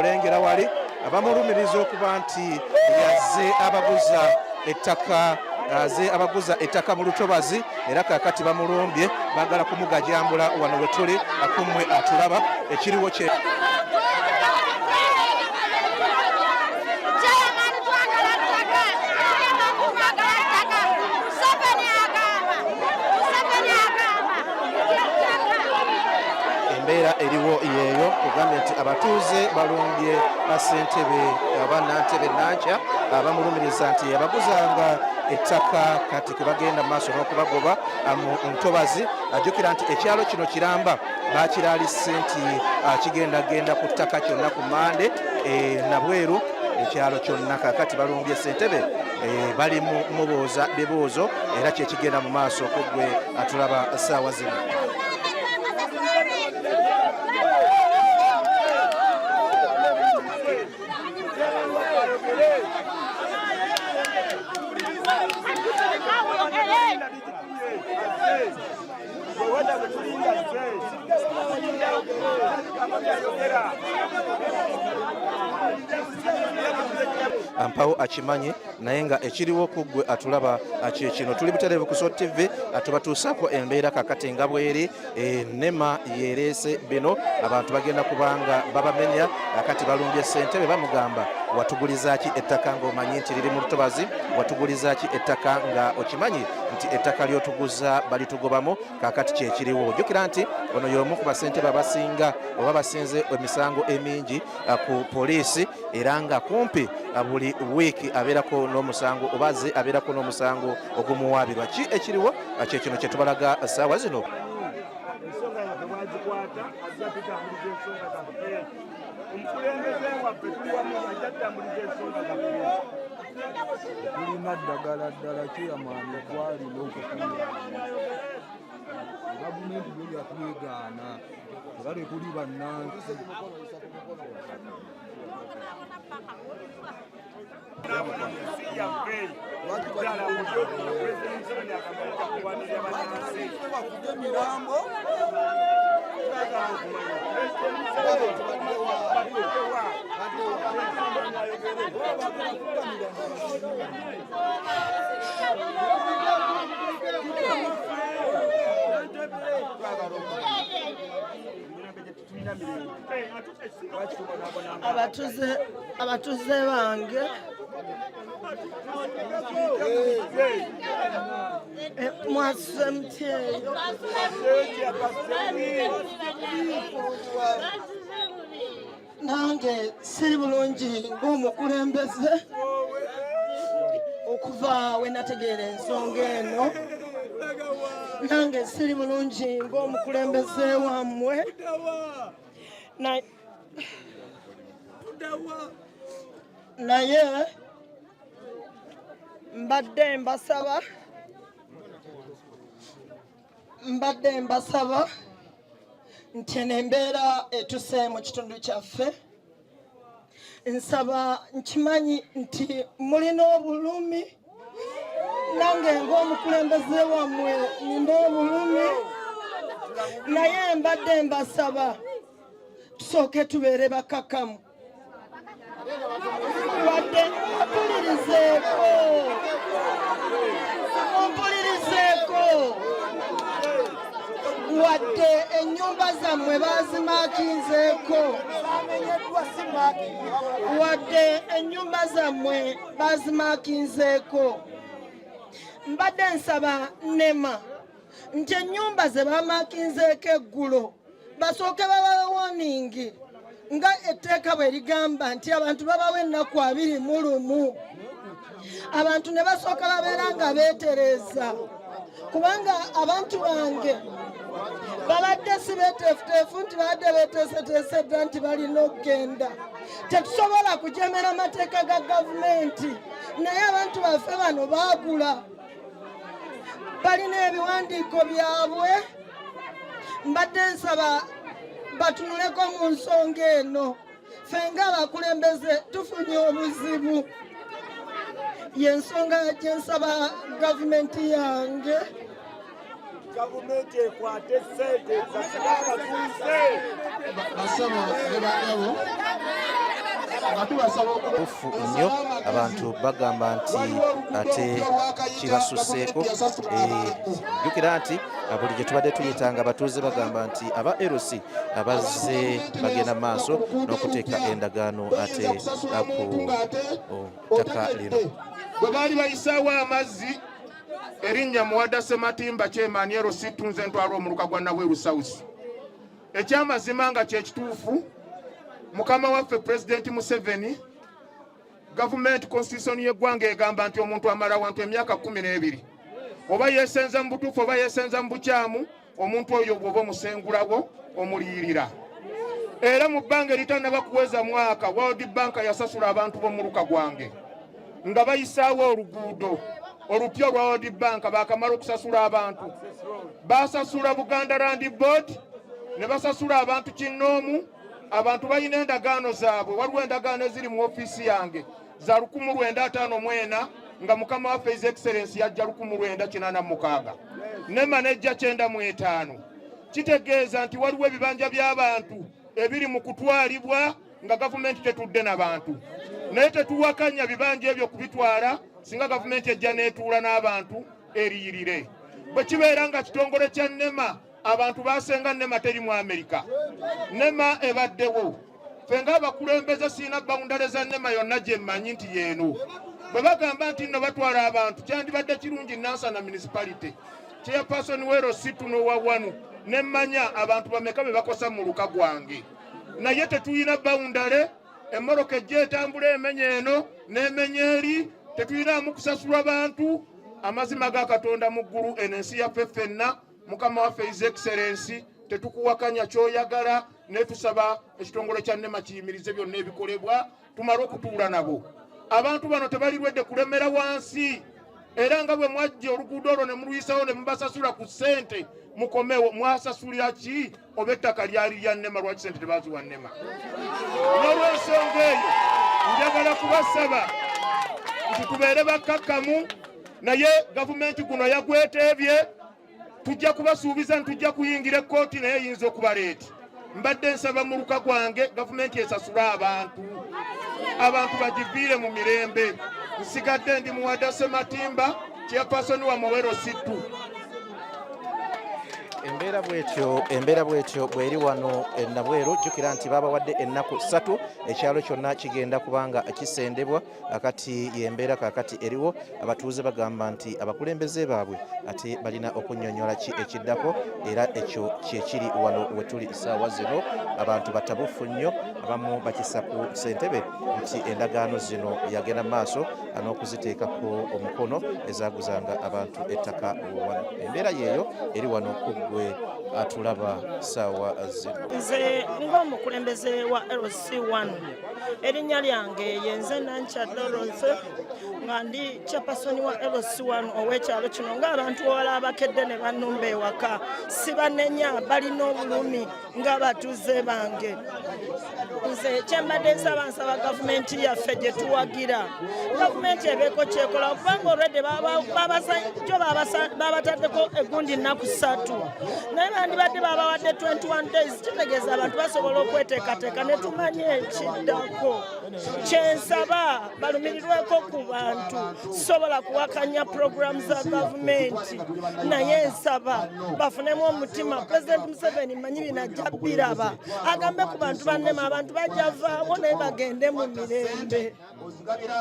Omulengera wali bamulumiriza okuba nti yazze abaguza ettaka, aze abaguza ettaka mu lutobazi, era kakati bamulumbye, bagala kumugajambula. Wano wetuli akummwe atulaba ekiriwo kye embeera eriwo yeeyo. Kugambye nti abatuuze balumbye basentebe aba Nantebe Nankya, bamulumiriza nti yabaguzanga ettaka, kati kubagenda mu maaso n'okubagoba mu ntobazi. Ajjukira nti ekyalo kino kiramba bakiralise nti kigendagenda ku ttaka kyonna ku Mande Nabweru, ekyalo kyonna. Kakati balumbye ssentebe, bali mubuuza bibuuzo, era kyekigenda mu maaso kuggwe atulaba ssaawa zino. Ampawo akimanyi, naye nga ekiriwo ku ggwe atulaba kyekino. Tuli butereevu ku Salt TV, tubatuusaako embeera kakati nga bweri. Nema yereese bino, abantu bagenda kubanga babamenya. Kakati balumbye ssentebe, bamugamba, "Watugulizaaki ettaka ng'omanyi nti liri mu lutobazi? Watugulizaaki ettaka nga okimanyi nti ettaka lyotuguza balitugobamu?" Kakati kyekiriwo. Ojjukira nti ono y'omu ku basentebe abasinga oba basinze emisango emingi ku poliisi, era nga kumpi buli wiiki abeerako n'omusango oba aze abeerako n'omusango ogumuwaabirwa. Ki ekiriwo kyekino kyetubalaga ssaawa zino. Ensonga yaffe bwagikwata, ajja tutambuliza ensonga zaffe. Omukulembeze waffe tuli wamu, ajja tutambuliza ensonga zaffe. Tulina ddagala ddala kyeyamaani gwalina okutuyamba. Gavumenti yo yatwegaana, tebale tuli bannansi. Ensi yaffe ddala Pulezidenti Museveni agamba ajja kulwanirira bannansi. Bafuge emirambo. Twagala okumanya Pulezidenti Museveni baddewa. Abatuze bange, mwasuze mutyeyo? Nange siri bulungi ng'omukulembeze okuva we nategeera ensonga eno. Nange siri bulungi ng'omukulembeze wammwe. Naye mbadde mbasaba nti eno embeera etuse mu kitundu kyaffe, nsaba, nkimanyi nti mulina obulumi, nange ng'omukulembeze wammwe nina obulumi, naye mbadde mbasaba tusooke tubeere bakakamu. Wadde mpulirizeeko, mumpulirizeeko, wadde ennyumba zammwe bazimakinzeeko, wadde ennyumba zammwe bazimakinzeeko, mbadde nsaba NEMA nti ennyumba ze bamakinzeeko eggulo basooke babawe warning nga etteeka bwe ligamba nti abantu babawo ennaku 21, abantu ne basooka babeera nga beetereeza, kubanga abantu bange babadde si beeteefuteefu nti babadde beeteeseteese dda nti balina okugenda. Tetusobola kujemera mateeka ga gavumenti, naye abantu baffe bano baagula, balina ebiwandiiko byabwe. Mbadde nsaba batunuleko mu nsonga eno. Ffe ng'abakulembeze tufunye obuzibu, yensonga gyensaba gavumenti yange. Gavumenti ekwate sente esasule abatuuze. Basabo ne bagabo. Bufu nnyo, abantu bagamba nti ate kibasuseeko. Jjukira nti buli gye tubadde tuyita nga abatuuze bagamba nti aba LC abazze bagenda maaso n'okuteeka endagaano ate ku ttaka lino. Bwe baali bayisaawo amazzi, erinnya Muwada Sematimba Kyemaani LC tunze ntwala omuluka gwa Nabweru South. Ekyamazima nga kyekituufu, mukama waffe Pulezidenti Museveni, gavumenti constitution y'eggwanga egamba nti omuntu amala wantu emyaka 12, oba yeesenza mu butuufu oba yeesenza mu bukyamu, omuntu oyo bw'oba omusengulawo omuliyirira. Era mu bbanga eritannaba kuweza mwaka, World Bank yasasula abantu b'omuluka gwange nga bayisaawo oluguudo olupya olwa World Bank. Bakamala okusasula abantu, basasula Buganda Land Board ne basasula abantu kinnoomu. Abantu balina endagaano zaabwe. Waliwo endagaano eziri mu ofiisi yange za 1954, nga mukama waffe His Excellence yajja 1986, NEMA nejja 95. Kitegeeza nti waliwo ebibanja by'abantu ebiri mu kutwalibwa nga gavumenti tetudde n'abantu, naye tetuwakanya bibanja ebyo kubitwala singa gavumenti ejja n'etuula n'abantu eriyirire. Bwe kibeera nga kitongole kya NEMA, abantu basenga NEMA teri mu Amerika, NEMA ebaddewo. Ffe ng'abakulembeze siina boundary za NEMA yonna gye mmanyi nti yeeno. Bwe bagamba nti nno batwala abantu, kyandibadde kirungi Nansana Municipality chairperson wa LC2 n'owa wanu nemmanya abantu bameka be bakosa mu muluka gwange, naye tetulina boundary. Emmoroka ejja etambula emenya eno n'emenya eri, tetulinamu kusasulwa bantu. Amazima ga Katonda mu ggulu, eno ensi yaffe ffenna. Mukama waffe His Excellence, tetukuwakanya kyoyagala, naye tusaba ekitongole kya NEMA kiyimirize byonna ebikolebwa tumale okutuula nabo. Abantu bano tebalirwedde kulemera wansi, era nga bwe mwajja oluguudo olwo ne mulwisawo ne mubasasula ku ssente, mukomewo. Mwasasulira ki? Oba ettaka lyali lya NEMA, lwaki sente tebaziwa NEMA? N'olwensonga eyo njagala kubasaba nti tubeere bakkakkamu, naye gavumenti guno yagweteebye. Tujja kubasuubiza nti tujja kuyingira ekkooti, naye eyinza okubaleeti. Mbadde nsaba muluka gwange gavumenti esasule abantu, abantu bagiviire mu mirembe. Nsigadde ndi Muwada Sematimba, chairperson wa Mowero C2. Embeera bwetyo bweri wano e Nabweru. Jjukira nti babawadde ennaku 3, ekyalo kyonna kigenda kubanga kisendebwa. Akati yembeera kakati eriwo. Abatuuze bagamba nti abakulembeze baabwe ate balina okunnyonnyola ki ekiddako, era ekyo kyekiri wano wetuli saawa zino. Abantu batabufu nnyo, abamu bakisa ku ssentebe nti endagaano zino yagenda maaso n'okuziteekako omukono ezaguzanga abantu ettaka wano. Embeera yeeyo eri wano ku ggwe atulaba saawa zino. Nze ng'omukulembeze wa LC1, erinnya lyange yenze Nankya Dorothy, nga ndi chairperson wa LC1 ow'ekyalo kino. Ng'abantu wala abakedde ne bannumba ewaka, sibanenya, balina obulumi ng'abatuuze bange. Nze kyembadde nsaba, nsaba gavumenti yaffe gye tuwagira, gavumenti ebeeko kyekola, kubanga olwedde jo babataddeko egundi nnaku 3, naye bandibadde babawadde 21 days. Kitegeeza abantu basobola okweteekateeka ne tumanya ekiddako. Kyensaba balumirirweko ku bantu. Sobola kuwakanya puroguramu za gavumenti, naye nsaba bafunemu omutima. Pulezidenti Museveni, manyi binajja biraba, agambe ku bantu bannema, abantu bajja vaawo naye bagende mu mirembe. Balina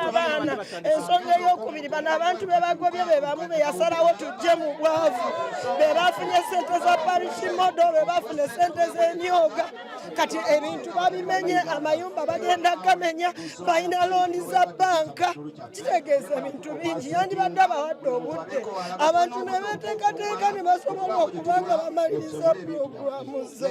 abaana. Ensonga eyokubiri, bano abantu be bagobye be bamu be yasalawo tujje mu bwavu, be bafunye sente za parish model, be bafuna sente z'emyoga. Kati ebintu babimenye, amayumba bagenda gamenya, balina looni za banka. Kitegeeza ebintu bingi. Yandibadde abawadde obudde abantu ne beteekateeka ne basobola okuba nga bamaliriza puroguramu ze.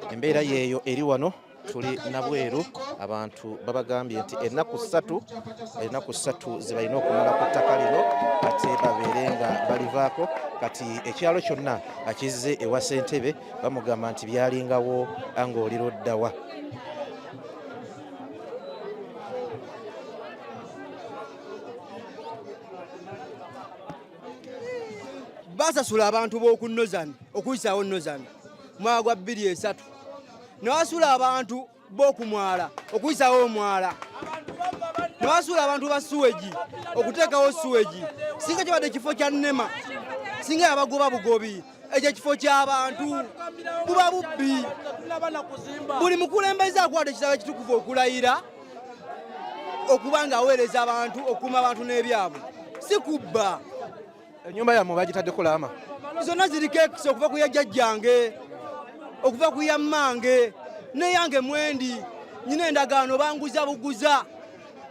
Embeera yeeyo eri wano. Tuli Nabweru, abantu babagambye nti ennaku 3 ze balina okumala ku ttaka lino ate babeere nga balivaako. Kati ekyalo kyonna akizze ewa ssentebe, bamugamba nti byalingawo ng'oli luddawa. Basa. Basasula abantu b'oku Northern okuyisaawo Northern mwaka gwa 2003, ne basula abantu b'okumwala okuyisaawo omwala, ne basula abantu ba sewage okuteekawo sewage. Singa kibadde kifo kya NEMA, singa yabagoba bugobi. Ekyo ekifo ky'abantu buba bubbi. Buli mukulembeze akwata ekitabo ekitukuvu okulayira okuba nga aweereza abantu, okukuuma abantu n'ebyabwe, si kubba. Ennyumba yammwe bagitaddeko laama? Zonna ziriko ekisa, okuva ku ya jjajjange, okuva ku ya mmange, neyange mwendi. Nyina endagaano, banguza buguza,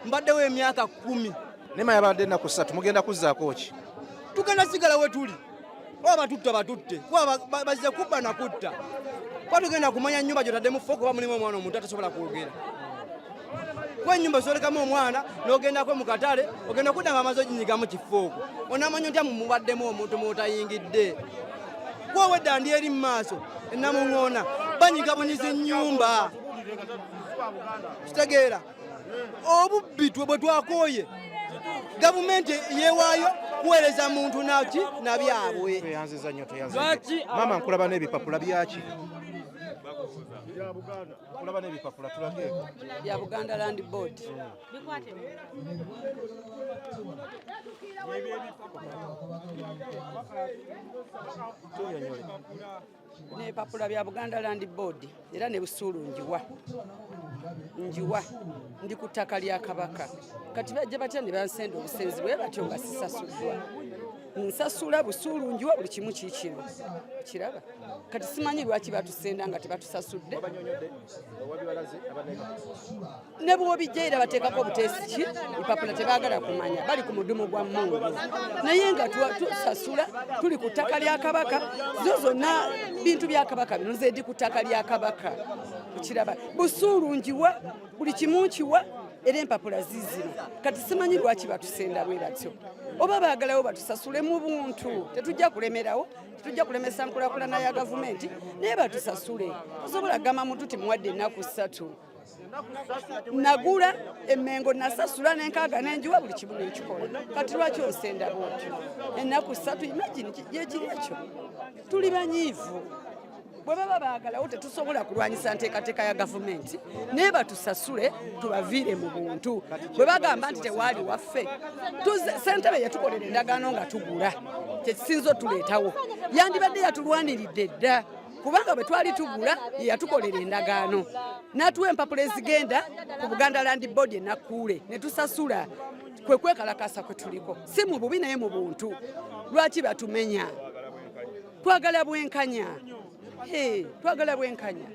mbaddewo emyaka 10. NEMA yabadde ennaku 3, mugenda kuzzaako ki? Tugenda sigala we tuli, oba batutta batutte, kuba bazze kubba na kutta. Kuba tugenda kumanya nnyumba gyotaddemu fork oba mulimu omwana omuntu atasobola kwogera. Kuba ennyumba osolekamu omwana n'ogendako mu katale, ogenda kudda nga amaze oginyigamu kifork, onamanya otya mumubaddemu omuntu mwotayingidde? Kuba owedda ndi eri mu maaso enamuŋoona banyiga bunyizi nnyumba. Kitegeera obubbi bwe twakooye. Gavumenti yeewaayo kuweereza muntu naki nabyabwe. Tweyanziza nnyo, tweyanziza nnyo. Maama, nkulaba n'ebipapula byaki? Nkulaba n'ebipapula, tulageeko. Bya Buganda Land Board. Tunyonyole. N'ebipapula bya Buganda Land Board era ne busuulu njiwa njiwa, ndi ku ttaka lya Kabaka. Kati bajja batya ne bansenda obusenzi bwe batyo nga sisasuddwa? Nsasula busuulu, njiwa, buli kimu kiikino kiraba. Kati simanyi lwaki batusenda nga tebatusasudde. Ne bwobijja era bateekako obuteesi ki mpapula, tebaagala kumanya, bali ku mudumu gwa Mungu. Naye nga tusasula, tuli ku ttaka lya Kabaka, zo zonna bintu bya Kabaka bino. Nze ndi ku ttaka lya Kabaka, okiraba, busuulu njiwa, buli kimu nkiwa, era empapula zizino. Kati simanyi lwaki batusenda bwe batyo. Oba baagalawo batusasule mu buntu, tetujja kulemerawo, tetujja kulemesa nkulakulana ya gavumenti, naye batusasule. Tosobola gamba muntu timuwadde ennaku 3. Nagula emmengo, nasasula nenkaaga, nenjiwa, buli kimu nekikola. Kati lwaki onsenda bwotyo ennaku 3? Imagine gyekiri ekyo. Tuli banyiivu. Bwe baba baagalawo, tetusobola kulwanyisa nteekateeka ya gavumenti, naye batusasule tubaviire mu buntu. Bwe bagamba nti tewaali waffe, ssentebe yatukolera endagaano nga tugula, kyekisinza otuleetawo. Yandibadde yatulwaniridde dda, kubanga bwe twali tugula ye yatukolera endagaano n'atuwa empapula ezigenda ku Buganda Land Board enakuule ne tusasula. Kwe kwekalakasa kwe tuliko, si mu bubi naye mu buntu. Lwaki batumenya? Twagala bwenkanya. Twagala bwenkanya.